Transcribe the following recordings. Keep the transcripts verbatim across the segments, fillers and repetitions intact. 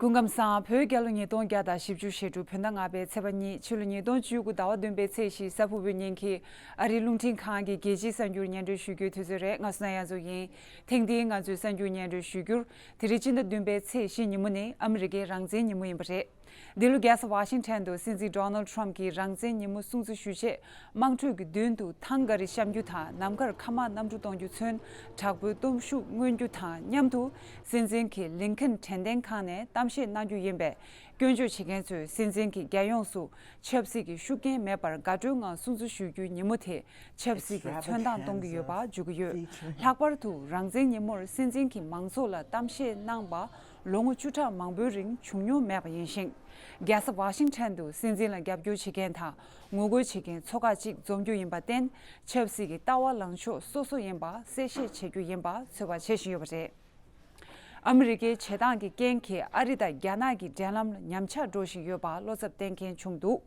སྐུ་ཁམས་བཟང་། བོད་རྒྱལ་ལོ་ཉིས་སྟོང་བརྒྱ་དང་བཞི་བཅུ་ཞེ་དྲུག་བོད་ཟླ་ལྔ་པའི་ཚེས་པ་གཉིས། ཕྱི་ལོ་ཉིས་སྟོང་བཅུ་དགུ་ཟླ་བ་བདུན་པའི་ཚེས་བཞི། གཟའ་ཕུར་བུའི་ཉིན་གྱི་ཨ་རིའི་རླུང་འཕྲིན་ཁང་གི་རྒྱལ་སྤྱིའི་གསར་འགྱུར་སྙན་སྒྲོན་ཞུ་རྒྱུའི་དུས་ཚོད་རེད། ང་བསོད་ནམས་དབྱངས་མཚོ་ཡིན། ཐེངས་འདིའི་ང་ཚོའི་གསར་འགྱུར་སྙན་སྒྲོན་ཞུ་རྒྱུར། དེ་རིང་སྤྱི་ཟླ་བདུན་པའི་ཚེས་བཞི་ཉིན་མོ་ནི་ཨ་མི་རི་ཀའི་རང་བཙན་ཉིན་མོ་ཡིན་པ་རེད། འདི་ལོ་རྒྱལ་ས་ཝ་ཤིང་ཊོན་དུ་སྲིད་འཛིན་ཌོ་ནལ་ཊམ་གྱིས་རང་བཙན་ཉིན་མོ་སྲུང་བརྩི་ཞུ་ཆེད་དམངས་ཁྲོད་ཀྱི་མདུན་དུ་ཐང་ག་རེ་བཤམ་རྒྱུ་དང་། ནམ་མཁར་མཁའ་དམག་གནམ་གྲུ་གཏོང་རྒྱུ་ཚུན་དྲག་པོའི་སྟོབས་ཤུགས་མངོན་རྒྱུ་དང་མཉམ་དུ། སྲིད་འཛིན་གྱིས་ལིན་ཁན་དྲན་རྟེན་ཁང་ནས་གཏམ་བཤད་གནང་རྒྱུ་ཡིན་པས། སྐྱོན་བརྗོད་བྱེད་མཁན་ཚོས་སྲིད་འཛིན་གྱིས་རྒྱལ་ཡོངས་སུ་ཆབ་སྲིད་ཀྱི་ཤུགས་རྐྱེན་མེད་པར་དགའ་སྤྲོའི་ངང་སྲུང་བརྩི་ཞུ་རྒྱུའི་ཉིན་མོ་དེ་ཆབ་སྲིད་ཀྱི་མཚོན་རྟགས་གཏོང་གི་ཡོད་པ་བརྗོད་ཀྱི་ཡོད། ལྷག་པར་དུ་རང་བཙན་ཉིན་མོར་སྲིད་འཛིན་གྱིས་མང་ཚོགས་ལ་གཏམ་བཤད་གནང་པ་ལོ་ངོ་བཅུ་ཕྲག་མང་པོའི་རིང་བྱུང་མྱོང་མེད་པ་ཡིན་ཞིང་། རྒྱལ་ས་ཝ་ཤིང་ཊོན་དུ་སྲིད་འཛིན་ལ་རྒྱབ་སྐྱོར་བྱེད་མཁན་དང་ངོ་རྒོལ་བྱེད་མཁན་ཚོ་ཁག་ཅིག་འཛོམས་རྒྱུ་ཡིན་པར་བརྟེན། ཆབ་སྲིད་ཀྱི་ལྟ་བ་ལངས་ཕྱོགས་སོ་སོ་ཡིན་པ་གསལ་བཤད་བྱེད་རྒྱུ་ཡིན་པ་ཚོད་དཔག་བྱེད་བཞིན་ཡོད་པ་རེད། ཨ་མི་རི་ཀའི་བྱེད་སྟངས་ཀྱི་རྐྱེན་གྱིས་ཨ་རི་དང་རྒྱ་ནག་གི་འབྲེལ་ལམ་ཉམས་ཆག་འགྲོ་བཞིན་ཡོད་པ་བློ་འཚབ་བསྟན་མཁན་བྱུང་འདུག་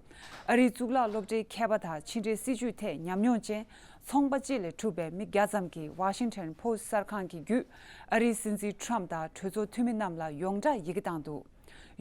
ཨ་རིའི་གཙུག་ལག་སློབ་གྲྭའི་མཁས་པ་དང་ཕྱི་འབྲེལ་སྲིད་བྱུས་ཐད་ཉམས་མྱོང་ཅན་ཚོང་པ་བཅས་ལས་གྲུབ་པའི་མི་བརྒྱ་ཙམ་གྱིས་ཝ་ཤིང་ཊོན་པོ་སི་ཊི་གསར་ཁང་གི་བརྒྱུད་ཨ་རིའི་སྲིད་འཛིན་ཊམ་དང་གྲོས་ཚོགས་འཐུས་མི་རྣམས་ལ་ཡོངས་གྲགས་ཡི་གེ་བཏང་འདུག་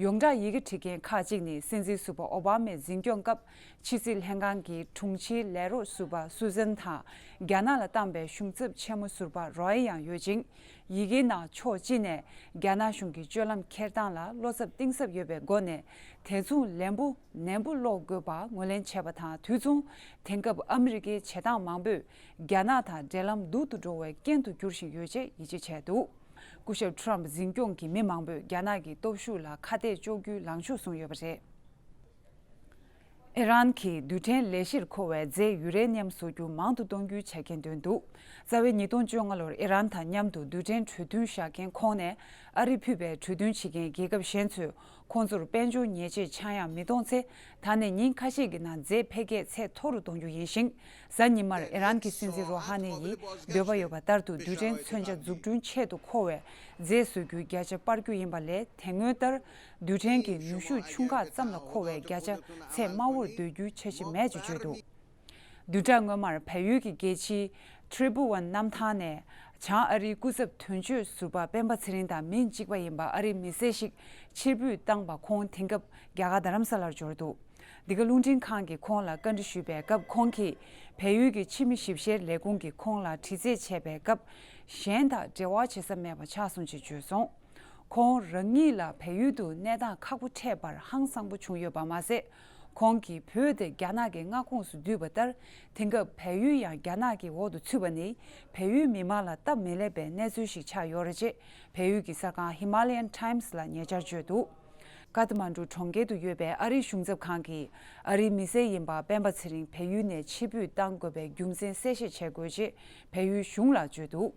ཡོངས་གྲགས་ཡི་གེ་བྲིས་མཁན་ཁག་ཅིག་ནི་སྲིད་འཛིན་ཟུར་པ་ཨོ་བྷ་མའི་འཛིན་སྐྱོང་སྐབས་ཕྱི་སྲིད་ལྷན་ཁང་གི་དྲུང་ཆེའི་ལས་རོགས་ཟུར་པ་སུ་ཛན་དང་རྒྱ་ནག་ལ་བཏང་པའི་གཞུང་ཚབ་ཆེན་མོ་ཟུར་པ་རོའི་ཡང་ཡོད་ཅིང་། ཡི་གེའི་ནང་ཕྱོགས་གཅིག་ནས་རྒྱ་ནག་གཞུང་གི་སྤྱོད་ལམ་འཁྱེར་སྟངས་ལ་བློ་འཚབ་གཏིང་ཟབ་ཡོད་པའི་སྒོ་ནས་དེ་མཚུངས་ལན་པོ་ནན་པོ་སློག་དགོས་པ་ངོས་ལེན་བྱས་པ་དང་། དུས་མཚུངས་དེང་སྐབས་ཨ་མི་རི་ཀའི་བྱེད་སྟངས་མང་པོས་རྒྱ་ནག་དང་འབྲེལ་ལམ་སྡུག་ཏུ་འགྲོ་བའི་རྐྱེན་དུ་འགྱུར་བཞིན་ཡོད་ཅེས་ཡིད་ཆེས་བྱས་འདུག་སྐུ་ཞབས་ཊམ་འཛིན་སྐྱོང་གི་མི་མང་པོས་རྒྱ་ནག་གི་སྟོབས་ཤུགས་ལ་ཁ་གཏད་གཅོག་རྒྱུའི་ལངས་ཕྱོགས་བཟུང་ཡོད་པ་རེད། ཨི་རན་གྱིས་རྡུལ་ཕྲན་ལས་གཞིར་མཁོ་བའི་རྫས་ཡུ་རེ་ནི་ཡམ་བཟོ་རྒྱུ་མང་དུ་གཏོང་རྒྱུའི་ཆ་རྐྱེན་བཏོན་འདུག་རྩ་བའི་ཉིས་སྟོང་བཅོ་ལྔ་ལོར་ཨི་རན་དང་མཉམ་དུ་རྡུལ་ཕྲན་གྲོས་མཐུན་བཞག་མཁན་ཁོངས་ནས་ཨ་རི་ཕུད་པའི་གྲོས་མཐུན་བྱེད་མཁན་རྒྱལ་ཁབ་གཞན་ཚོས་ཁོང་ཚོར་དཔལ་འབྱོར་ཉེས་ཆད་ཆག་ཡང་མི་གཏོང་ཚེ། ད་ནས་ཉིན་ཁ་ཤས་ཀྱི་ནང་རྫས་འཕེལ་རྒྱས་ཚད་མཐོ་རུ་གཏོང་རྒྱུ་ཡིན་ཞིང་། གཟའ་ཉི་མར་ཨི་རན་གྱི་སྲིད་འཛིན་རོ་ཧ་ནི་ཡིས་འདོད་པ་ཡོད་པ་ལྟར་དུ་རྡུལ་ཕྲན་མཚོན་ཆ་འཛུགས་སྐྲུན་ཆེད་དུ་མཁོ་བའི་རྫས་བཟོ་རྒྱུའི་བརྒྱ་ཆ་སྤར་རྒྱུ་ཡིན་པ་ལས། དེ་སྔོན་ལྟར་རྡུལ་ཕྲན་གྱི་ནུས་ཤུགས་ཆུང་ཁག་ཙམ་ལ་མཁོ་བའི་བརྒྱ་ཆ་ཚད་དམའ་བོར་སྡོད་རྒྱུའི་འཆར་གཞི་མེད་ཅེས་བརྗོད་འདུག་བདུན་ཕྲག་སྔོན་མར་བལ་ཡུལ་གྱི་རྒྱལ་སྤྱིའི་ཊི་རི་པུ་ཝན་གནམ་ཐང་ནས་བྱང་ཨ་རིའི་སྐུ་ཚབ་དོན་གཅོད་ཟུར་པ་སྤེན་པ་ཚེ་རིང་དང་མིང་གཅིག་པ་ཡིན་པ་ཨ་རིའི་མི་སེར་ཞིག་ཕྱིར་འབུད་བཏང་པ་ཁོང་དེང་སྐབས་རྒྱ་གར་རྡ་རམ་ས་ལར་འབྱོར་འདུག་འདི་ག་རླུང་འཕྲིན་ཁང་གིས་ཁོང་ལ་བཀའ་འདྲི་ཞུས་པའི་སྐབས། ཁོང་གིས་བལ་ཡུལ་གྱི་ཕྱི་མི་ཞིབ་བཤེར་ལས་ཁུངས་ཀྱིས་ཁོང་ལ་དྲི་རྩད་བྱས་པའི་སྐབས། གཞན་དང་འབྲེལ་བ་བྱེད་ས་མེད་པ་ཆགས་སོང་ཞེས་བརྗོད་སོང་། ཁོང་རང་ཉིད་ལ་བལ་ཡུལ་དུ་གནས་སྟངས་ཁག་པོ་འཕྲད་པར་ཧང་སངས་པོ་བྱུང་ཡོད་པ་མ་ཟད། ཁོང་གིས་བོད་དེ་རྒྱ་ནག་གི་མངའ་ཁོངས་སུ་བསྡུས་པ་ལྟར། དེང་སྐབས་བལ་ཡུལ་ཡང་རྒྱ་ནག་གི་འོག་ཏུ་ཚུད་པ་ནི་བལ་ཡུལ་མི་མང་ལ་སྟབས་མི་ལེགས་པའི་གནས་ཚུལ་ཞིག་ཆགས་ཡོད་རེད་ཅེས་བལ་ཡུལ་གྱི་གསར་ཁང་Himalayan Times་ལ་ཉེ་ཆར་བརྗོད་འདུག་ཀ་ཐ་མན་གྲུ་གྲོང་ཁྱེར་དུ་ཡོད་པའི་ཨ་རིའི་གཞུང་ཚབ་ཁང་གིས་ཨ་རིའི་མི་སེར་ཡིན་པ་སྤེན་པ་ཚེ་རིང་བལ་ཡུལ་ནས་ཕྱིར་འབུད་གཏང་དགོས་པའི་རྒྱུ་མཚན་གསལ་བཤད་བྱེད་དགོས་ཅེས་བལ་ཡུལ་གཞུང་ལ་བརྗོད་འདུག་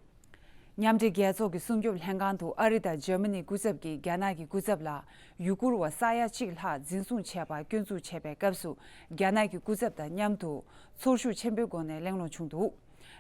མཉམ་འབྲེལ་རྒྱལ་ཚོགས་ཀྱི་སྲུང་སྐྱོབ་ལྷན་ཁང་དུ་ཨ་རི་དང་འཇར་མ་ནི་སྐུ་ཚབ་ཀྱིས་རྒྱ་ནག་གི་སྐུ་ཚབ་ལ་ཡུ་གུར་བ་ས་ཡ་གཅིག་ལྷག་འཛིན་བཟུང་བྱས་པར་སྐྱོན་འཛུགས་བྱས་པའི་སྐབས་སུ། རྒྱ་ནག་གི་སྐུ་ཚབ་དང་མཉམ་དུ་ཚོར་ཤུགས་ཆེན་པོའི་སྒོ་ནས་གླེང་སློང་བྱུང་འདུག་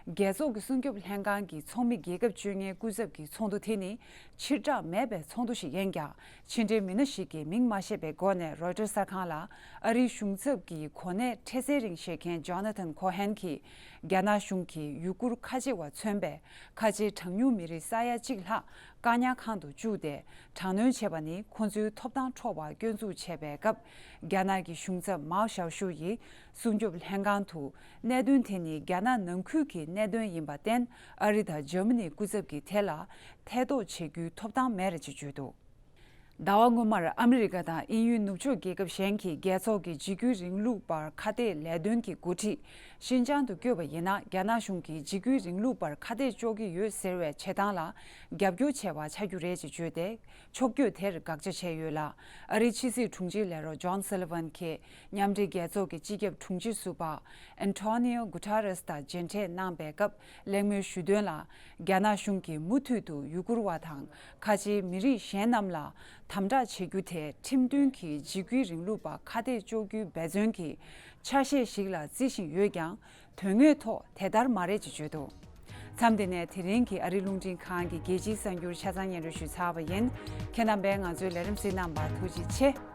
རྒྱལ་ཚོགས་ཀྱི་སྲུང་སྐྱོབ་ལྷན་ཁང་གི་ཚོགས་མི་རྒྱལ་ཁབ་བཅོ་ལྔའི་སྐུ་ཚབ་ཀྱི་ཚོགས་འདུ་དེ་ནི་ཕྱིར་བསྒྲགས་མེད་པའི་ཚོགས་འདུ་ཞིག་ཡིན་ཀྱང་། ཕྱི་འབྲེལ་མི་སྣ་ཞིག་གིས་མིང་མ་བཤད་པའི་སྒོ་ནས་རོའི་ཊར་གསར་ཁང་ལ་ཨ་རིའི་གཞུང་ཚབ་ཀྱི་གོ་གནས་འཕྲལ་སེལ་རིང་བཞེས་མཁན་ཇོ་ན་ཐན་ཁོ་ཧན་གྱིས། རྒྱ་ནག་གཞུང་གིས་ཡུ་གུར་ཁ་ཆེ་བ་མཚོན་པའི་ཁ་ཆེའི་གྲངས་ཉུང་མི་རིགས་ས་ཡ་གཅིག་ལྷག་བཀག་ཉར་ཁང་དུ་བཅུག་སྟེ། དྲག་གནོན་བྱས་པ་ནི་ཁོ་ཚོའི་ཐོབ་ཐང་འཕྲོག་པར་སྐྱོན་འཛུགས་བྱས་པའི་སྐབས། རྒྱ་ནག་གི་གཞུང་ཚབ་མའོ་ཞའོ་ཞུ་ཡིས་སྲུང་སྐྱོབ་ལྷན་ཁང་དུ། གནད་དོན་དེ་ནི་རྒྱ་ནག་ནང་ཁུལ་གྱི་གནད་དོན་ཡིན་པར་བརྟེན། ཨ་རི་དང་འཇར་མ་ནིའི་སྐུ་ཚབ་ཀྱིས་དེ་ལ་ཐེ་གཏོགས་བྱེད་རྒྱུའི་ཐོབ་ཐང་མེད་རེད་ཅེས་བརྗོད་འདུག་ཟླ་བ་སྔོན་མར་ཨ་མི་རི་ཀ་དང་དབྱིན་ཡུལ་ནུབ་ཕྱོགས་རྒྱལ་ཁབ་གཞན་གྱིས་རྒྱལ་ཚོགས་ཀྱི་འཇིགས་སྐུལ་རིང་ལུགས་པར་ཁ་གཏད་ལས་དོན་གྱི་འགོ་ཁྲིད་ཤིན་ཅང་དུ་བསྐྱོད་པ་ཡིན་ན། རྒྱ་ནག་གཞུང་གིས་འཇིགས་སྐུལ་རིང་ལུགས་པར་ཁ་གཏད་གཅོག་གི་ཡོད་ཟེར་བའི་བྱེད་སྟངས་ལ་རྒྱབ་སྐྱོར་བྱས་པ་ཆགས་རྒྱུ་རེད་ཅེས་བརྗོད་དེ། ཕྱོགས་བསྐྱོད་དེར་དགག་བྱ་བྱས་ཡོད་ལ། ཨ་རིའི་ཕྱི་སྲིད་དྲུང་ཆེའི་ལས་རོགས་ཇོན་སུ་ལི་ཝན་གྱིས་མཉམ་འབྲེལ་རྒྱལ་ཚོགས་ཀྱི་སྤྱི་ཁྱབ་དྲུང་ཆེ་ཟུར་པ་ཨན་ཐོ་ནིའོ་གུ་ཐ་རེས་དང་མཇལ་འཕྲད་གནང་པའི་སྐབས། གླེང་མོལ་ཞུ་དོན་ལ། རྒྱ་ནག་གཞུང་གིས་མུ་མཐུད་དུ་ཡུ་གུར་བ་དང་ཁ་ཆེའི་མི་རིགས་གཞན་རྣམས་ལ་དམ་དྲག་བྱེད་རྒྱུ་དེ་ཁྲིམས་མཐུན་གྱི་འཇིགས་སྐུལ་རིང་ལུགས་པ་ཁ་གཏད་གཅོག་རྒྱུའི་འབད་བརྩོན་གྱི་ཆ་ཤས་ཤིག་ལ་བརྩི་བཞིན་ཡོད་ཀྱང་། དོན་དངོས་ཐོག་དེ་ལྟར་མ་རེད་ཅེས་བརྗོད་འདུག་མཚམས་འདི་ནས་དེ་རིང་གི་ཨ་རིའི་རླུང་འཕྲིན་ཁང་གི་རྒྱལ་སྤྱིའི་གསར་འགྱུར་ཆ་ཚང་སྙན་སྒྲོན་ཞུས་ཚར་བ་ཡིན། ཁྱེད་རྣམ་པས་ང་ཚོའི་ལས་རིམ་གཟིགས་གནང་བར་ཐུགས་རྗེ་ཆེ།